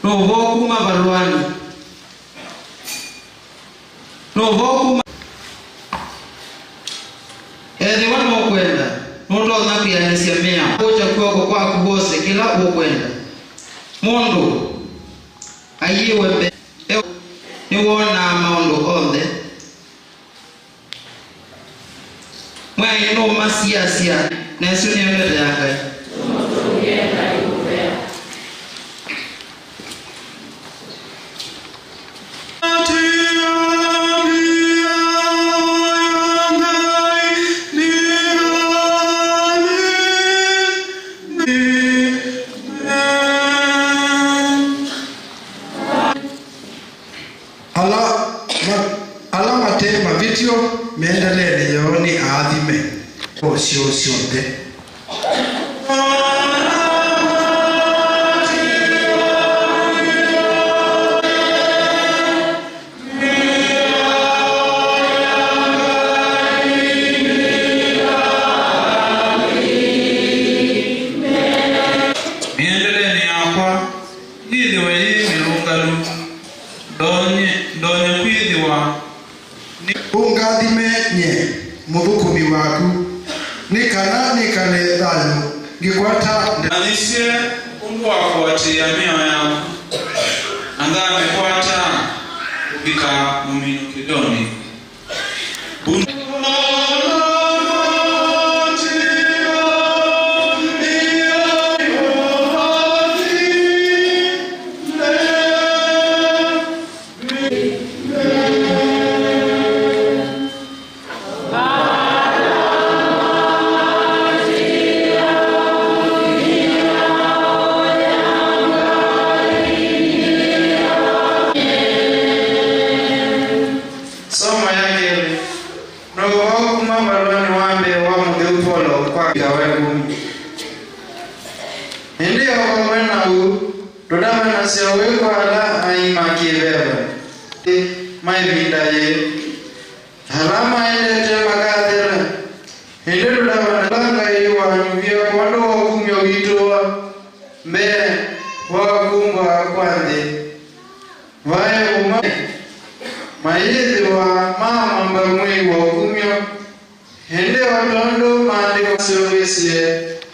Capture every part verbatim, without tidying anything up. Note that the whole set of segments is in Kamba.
Nũvo kuma valũanĩ. Nũvo kuma. Ethĩwa nũkwenda, nũtonya kwĩanĩsya mĩao. Kũkya kw'oko kwaku wose kĩla ũkwenda. Mũndũ aiĩwe mbee, nĩwonaa maũndũ onthe. Mwĩai nũmasiasya, na ĩsu nĩyo ndeto ya Ngai. Ala, ma, ala mate mavĩtyo mĩendeleeni yoo nĩ aathime o syoo syonthe. Mĩendeleeni yakwa yĩthĩwe yĩ mĩlũngalu, ndonye, ndonye kwĩthĩwa nĩ. Ũngathime nyie, mũthũkũmi waku, nĩ kana nĩkale thayũ ngĩkwata nde. Manyĩsye ũndũ wa kũatĩĩa mĩao yaku, na ngamĩkwata kũvika mũminũkĩlyonĩ. Somo ya kelĩ. Nũvo kuma valũanĩ wa mbee wa mũtheu Vaulo kwa Aevĩsĩ. Ĩndĩ o vamwe na ũu, tũtavanasya ũĩ kwa ala ai ma kĩ-veva ma ĩvinda yĩĩ, ala maendete makathela. Ĩndĩ tũtavanasya Ngai wanyuvie kwondũ wa ũkumyo witũ wa mbee wa kũmbwa kwa nthĩ. Vaĩ ũmwe mayĩthĩwa maamamba mwĩĩ wa ũkumyo, ĩndĩ o tondũ maandĩko maseũvĩsye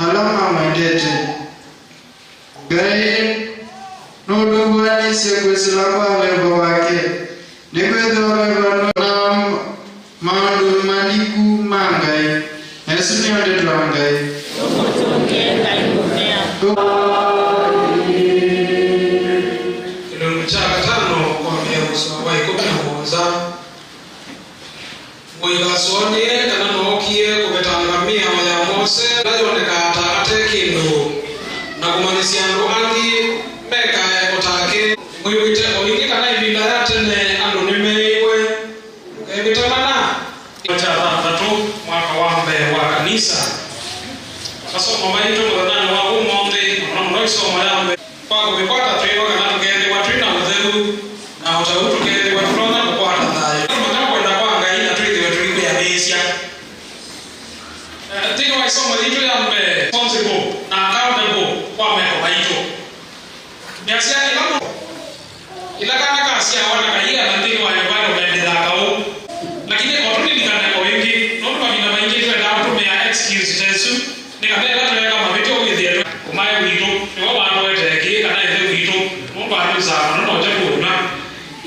ala mamwendete. Ngai nũtũvuanĩsye kwĩsĩla kwa veva wake, nĩkwĩthĩwa veva nũna maũndũ maliku ma Ngai, na ĩsu nĩyo ndeto ya Ngai. Tũmũtũngĩe Ngai mũvea. Kĩlungu kya katano kwambĩĩa mũsoa wa ĩkũmi na mũonza. Mũika asũanĩe kana nookie kũvetanga mĩao ya Mose. Mose ala yonekaa ta ate kĩndũ, na kũmanyĩsya andũ angĩ mekae o take. Mwĩw'ĩte o ĩngĩ kana ĩvinda ya tene andũ nĩmeeiwe, ndũkevĩte mana. Kya thanthatũ, mwaka wa mbee wa kanisa. Masomo maitũ mũthenyanĩ wa ũmũnthĩ, na mũno mũno ĩsomo ya mbee, kwa kũmĩkwata twĩĩwa kana tũkeethĩwa twĩ na ũtheu, na o ta ũu tũkeethĩwa tũtonya kũkwata thayũ. Nĩ mũtwe kwenda kwa Ngai na twĩthĩwe tũikwĩanĩĩsya. Eh, nthĩnĩ wa ĩsomo yitũ ya mbee, responsible na accountable kwa meko maitũ. Nĩasya ĩla mũndũ, ĩla kana kasyawa na kaiana nthĩnĩ wa environment ya kaũ. Lakini o tũlilikane o ĩngĩ, nũndũ mavinda maingĩ twendaa kũtũmĩa excuse ta ĩsu, nĩ kana ĩla tweeka mavĩtyo wĩthĩe tũ-, ũmae witũ nĩwe watũetee kĩĩ kana ĩthe witũ, nũndũ alyũsaa mũno na ũte kũũnyw'a.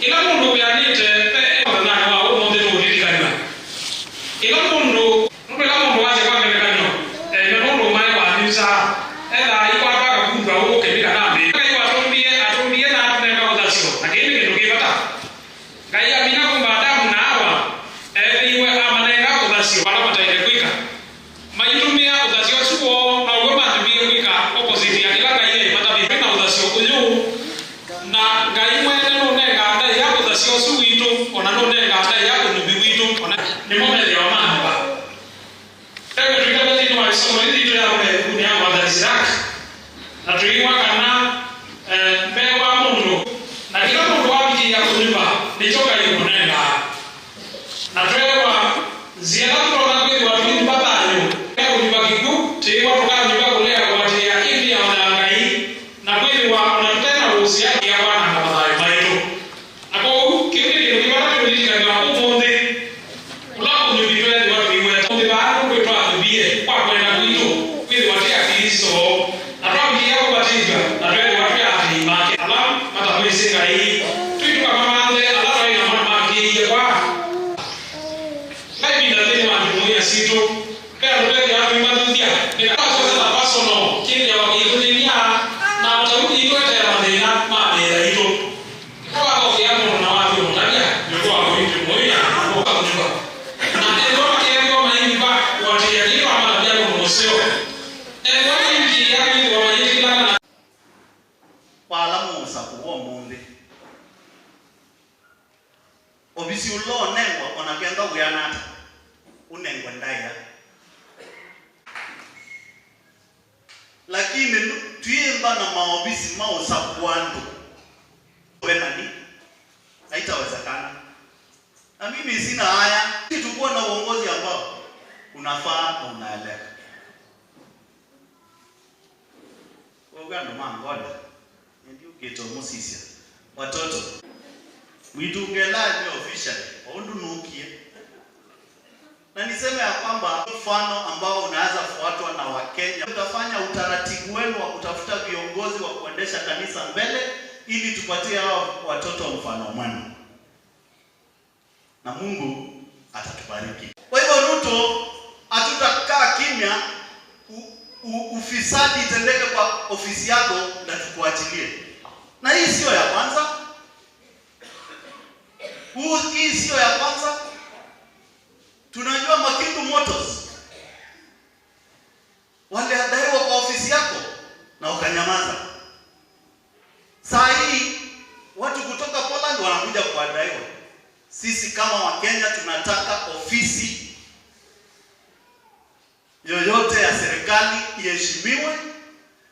Ĩla mũndũ wĩanĩte, ve mũthenyanĩ wa ũmũnthĩ tũũlilikanw'a. Ĩla mũndũ Nũndũ ĩla mũndũ wasya kwa ngelekany'o, eĩw'a nũndũ ũmae wamyusaa, ethaa aikwata akakunthwa ũũ kĩmĩ kana mbĩ. Ngai watũmbie, atũmbie na atũnenga ũthasyo, na kĩĩ nĩ kĩndũ kĩ vata. Ngai amina kũmba Adamu na Awa, eethĩiwe amanenga ũthasyo vala mataĩle kwĩka. Maitũmĩa ũthasyo ũsu woo, now'o manyuvie kwĩka opposite ya kĩla Ngai eĩmatavĩte. Twĩ na ũthasyo ũyũ, na Ngai mwene nũnengaa ndaĩa ũthasyo ũsu witũ, o na nũnengaa ndaĩa ũnyuvi witũ, o na nĩmo methĩawa manyuva. Tene twĩkale nthĩnĩ wa ĩsomo yĩĩ yitũ ya mbee ĩvukunĩ ya mwathani Siraki, na tũiw'a kana, eh, mbee wa mũndũ, na kĩla mũndũ wavikĩĩa kũnyuva, nĩkyo Ngai ũmũnengaa. Na tweewa nzĩa ĩla tũtonya kwĩthĩwa tũinyuva thayũ, ya kũnyuva kĩkw'ũ, twĩĩwa tũkanyuva kũlea kũatĩĩa ĩmbĩa o na ya Ngai, na kwĩthĩwa o na tũte na ũsĩa, ĩakwananga mathayũ maitũ. Na kwoou, kĩu nĩ kĩndũ kĩmwe tũlilikanw'a ũmũnthĩ, ũla ũnyuvi tweethĩwa tũiweta ũmũnthĩ vaa nũndũ twanyuvie kwa kwenda kwitũ kwĩthĩwa twĩ Aklĩsto, na twavikĩĩa kũvatĩthw'a, na tweethĩwa twĩ aatĩĩi make ala matamwĩsĩ Ngai, twĩ tũkamamanthe ala twaĩ namo nĩmavikĩĩie kwa. Ve ĩvinda nthĩnĩ wa jumuia sitũ, ve andũ twethĩawa tũimathuthya, nĩ kana twasyosa ta personal, kĩthĩawa kĩitũnĩnĩa, na o ta ũu kĩitũetea mathĩna ma mĩĩ yaitũ. Ĩla wathokeea mũndũ na wathi ũmũtavya, nĩũndũ wa kũinywa mũĩ na ũkakũnyuva. Na ethĩwa makeethĩwa mainyuva kũatĩĩa kĩĩ twamatavya mũndũ mũseo. Ethĩwa maivikĩĩa kwĩthĩwa mayĩtĩkĩlana na. Kwa ala mũũsakũwa ũmũnthĩ, ovisi ũla ũnengwa, o na kenda wĩana ata, ũnengwe ndaĩa. Lakini nu-, twĩĩmba na maovisi ma ũsakũa andũ. We nani? Haitawezekana. Na mimi sina haya. Tukuwa na uongozi ambao unafaa na unaeleweka. Wauga andũ ma Ngola, ndiũkĩte ũmũsisya. Watoto, mwitungela ni officially, o ũndũ nũkie. Na niseme ya kwamba mfano ambao unaweza fuatwa na Wakenya, utafanya utaratibu wenu wa kutafuta viongozi wa kuendesha kanisa mbele ili tupatie hao watoto mfano mwema. Na Mungu atatubariki. Kwa hivyo, Ruto, hatutakaa kimya u-, u-, ufisadi itendeke kwa ofisi yako na tukuachilie. Na hii sio ya kwanza. Huu, hii sio ya kwanza. Tunajua Makindu Motors waliadaiwa kwa ofisi yako na ukanyamaza. Saa hii watu kutoka Poland wanakuja kuadaiwa. Sisi kama Wakenya tunataka ofisi yoyote ya serikali iheshimiwe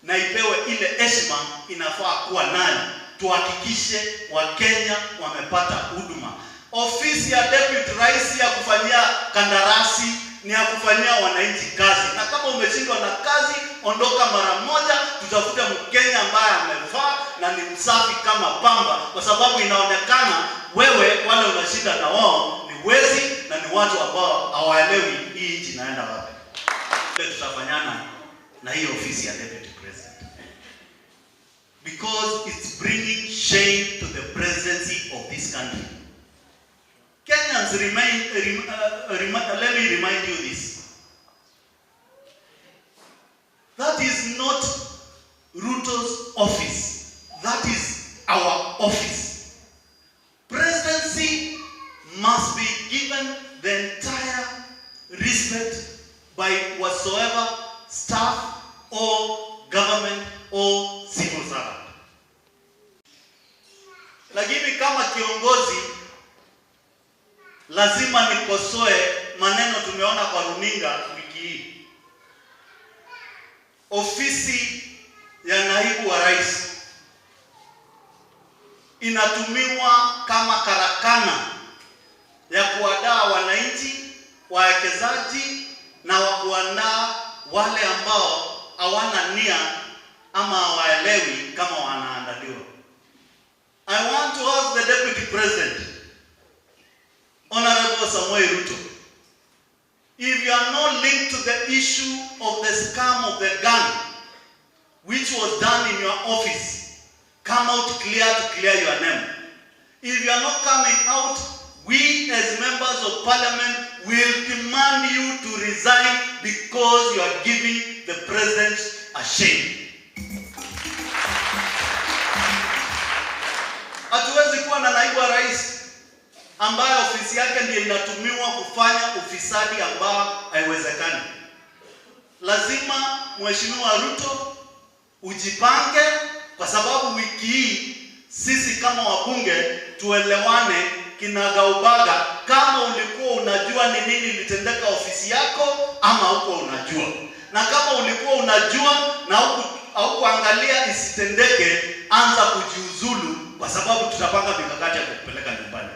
na ipewe ile heshima inafaa kuwa nayo. Tuhakikishe Wakenya wamepata huduma. Ofisi ya deputy rais si ya kufanyia kandarasi, ni ya kufanyia wananchi kazi. Na kama umeshindwa na kazi, ondoka mara moja, tutafute Mkenya ambaye amefaa na ni msafi kama pamba, kwa sababu inaonekana wewe, wale unashinda na wao ni wezi na ni watu ambao hawaelewi hii nchi inaenda wapi. Tutafanyana na hii ofisi ya deputy president. Because it's bringing shame to the presidency of this country. Kenyans, remind, rem-, uh, rem-, let me remind you this. That is not Ruto's office. That is our office. Presidency must be given the entire respect by whatsoever staff or government or civil servant. Lakini kama kiongozi, lazima nikosoe maneno tumeona kwa runinga wiki hii. Ofisi ya naibu wa rais inatumiwa kama karakana ya kuandaa wananchi, wawekezaji na wa kuandaa wale ambao hawana nia ama hawaelewi kama wanaandaliwa. I want to ask the Deputy President, Honorable Samoei Ruto, if you are not linked to the issue of the scam of the gun, which was done in your office, come out clear to clear your name. If you are not coming out, we as members of parliament will demand you to resign because you are giving the president a shame. Hatuwezi kuwa na naibu wa rais ambaye ofisi yake ndiye inatumiwa kufanya ufisadi ambao haiwezekani. Lazima Mheshimiwa Ruto ujipange, kwa sababu wiki hii sisi kama wabunge tuelewane kinagaubaga, kama ulikuwa unajua ni nini ilitendeka ofisi yako ama hukuwa unajua, na kama ulikuwa unajua na huku- haukuangalia isitendeke, anza kujiuzulu, kwa sababu tutapanga mikakati ya kukupeleka nyumbani.